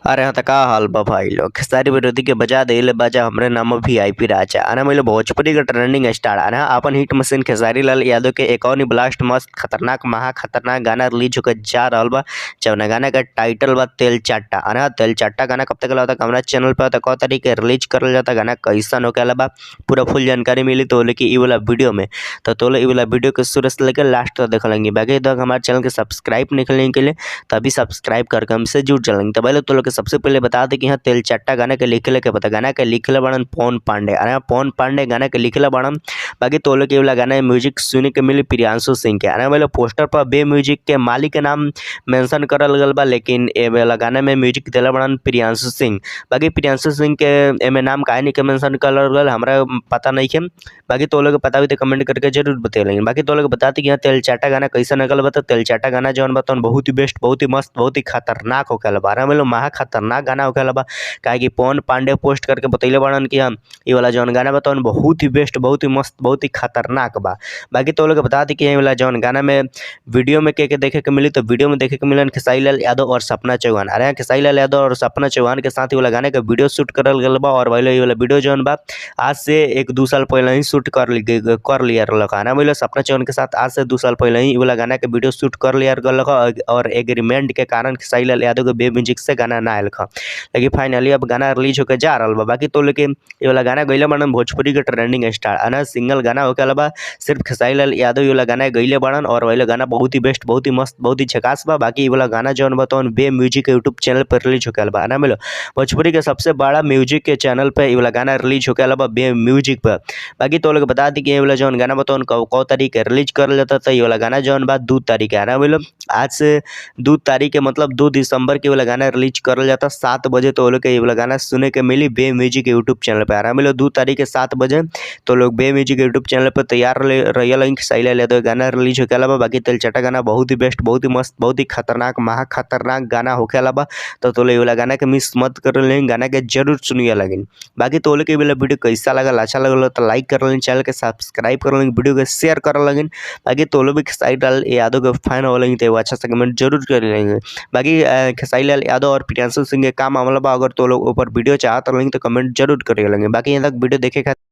अरे हाँ त का हाल बा भाई लोग। खेसारी विरोधी के बजा देले बाजा हमरे नाम वीआईपी राजा। अरे माइलो भोजपुरी के ट्रेंडिंग स्टार। अरे अपन हिट मशीन खेसारी लाल यादव के एक और ब्लास्ट मस्त खतरनाक महा खतरनाक गाना रिलीज होकर जा रहल बा। जौना गाना के टाइटल बा तेल चाटा। अरे हाँ तेल चाटा गाना कब तक आता हमारा चैनल पर त क तारीख के रिलीज करल जाता, गाना कैसन होखेला बा पूरा फुल जानकारी मिली तो कि इ वाला वीडियो में। तो तोले इ वाला वीडियो के शुरू से लेकर लास्ट तक देख लेंगे। बाकी तक हमारे चैनल के सब्सक्राइब नहीं करने के लिए तो अभी सब्सक्राइब करके हमसे जुड़ चलेंगे। तो पहले तो लोग सबसे पहले बता दें कि यहाँ तेल चट्टा गाना के लिखले के पता गाना के लिखले बड़न पवन पांडे। अरे पवन पांडे गाना के लिखले बड़न। बाकी तो लोग वाला गाना म्यूजिक सुने के मिली प्रियांशु सिंह के। अरे वाला पोस्टर पर बे म्यूजिक के मालिक के नाम मेंशन करल गल बा, लेकिन ए वाला गाना में म्यूजिक दिला बड़न प्रियांशु सिंह। बाकी प्रियांशु सिंह के एमे नाम काहे नहीं के मेंशन करल गल हमरा पता नहीं है। बाकी तो लोग पता भी तो कमेंट करके जरूर बतेलेंगे। बाकी तो लोग बताते कि यहाँ तेल चाटा गाना कैसा नकल बा। तेल चाटा गाना जौन बा तौन बहुत ही बेस्ट, बहुत ही मस्त, बहुत ही खतरनाक होखेला बा। अरे महा खतरनाक गाना होखेला बा, काहे कि पवन पांडे पोस्ट करके बतैले बड़न कि हम ये वाला जौन गाना बा तौन बहुत ही बेस्ट, बहुत ही मस्त, बहुत ही खतरनाक बा। बाकी तो लोग बता दी कि ये वाला जौन गाना में वीडियो में के देखे के मिली तो वीडियो में देखे के मिलन खेसारी लाल यादव और सपना चौहान। अरे खेसारी लाल यादव और सपना चौहान के साथ ये वाला गाने का वीडियो शूट करल गल बा। और भाई ये वाला वीडियो जौन बा आज से 1-2 साल पहले ही शूट कर लिया रहल। बोले सपना चौहान के साथ आज से 2 साल पहले ही वाला गाना के वीडियो शूट कर लिया गल और एग्रीमेंट के कारण खेसारी लाल यादव के बे म्यूजिक से गाना ना आयल ख, लेकिन फाइनली अब गाना रिलीज होकर जा रहा बा। बाकी तो लेकिन ये वाला गाना गईले बड़न भोजपुरी के ट्रेंडिंग स्टार। अना सिंगल गाना होके बा सिर्फ खेसारी लाल यादव ये वाला गाना गईले बड़न और वाला गाना बहुत ही बेस्ट, बहुत ही मस्त, बहुत ही झकास बा। बाकी ये वाला गाना जौन बा तौन बे म्यूजिक के यूट्यूब चैनल पर रिलीज होके बा। ना मिलो भोजपुरी के सबसे बड़ा म्यूजिक के चैनल पर ये वाला गाना रिलीज होके बा बे म्यूजिक पर। बाकी तो लोग बता दी कि ये वाला जौन गाना बा तौन कौ तारीख के रिलीज करल जाता। तो ये वाला गाना जौन बा 2 तारीख के ना बोलो आज से 2 तारीख के मतलब 2 दिसंबर के वाला गाना रिलीज करल जाता 7 बजे। तो लोग के ये वाला गाना सुने के मिली बे म्यूजिक यूट्यूब चैनल पर। आराम मिलो 2 तारीख के 7 बजे तो लोग बे म्यूजिक यूट्यूब चैनल पर तैयार रहिए। खेसारी लाल यादव गाना रिलीज होखेला बा। बाकी तेल चटा गाना बहुत ही बेस्ट, बहुत ही मस्त, बहुत ही खतरनाक महा खतरनाक गाना होखेला बा। तो ये वाला गाना के मिस मत कर लें, गाना के जरूर सुनिए लगिन। बाकी तो लोग के वाला वीडियो कैसा लगल, अच्छा लगल तो लाइक कर लें, चैनल के सब्सक्राइब कर लें, वीडियो के शेयर कर लगिन। बाकी तो लोग भी खेसारी लाल यादव के फैन हो लेंगे तो अच्छा से कमेंट जरूर कर लेंगे। बाकी खेसारी लाल यादव और प्रियांशु सिंह के का मामला बा, अगर तो लोग ऊपर वीडियो चाहत रहेंगे तो कमेंट जरूर कर लेंगे। बाकी यहाँ तक वीडियो देखे खातिर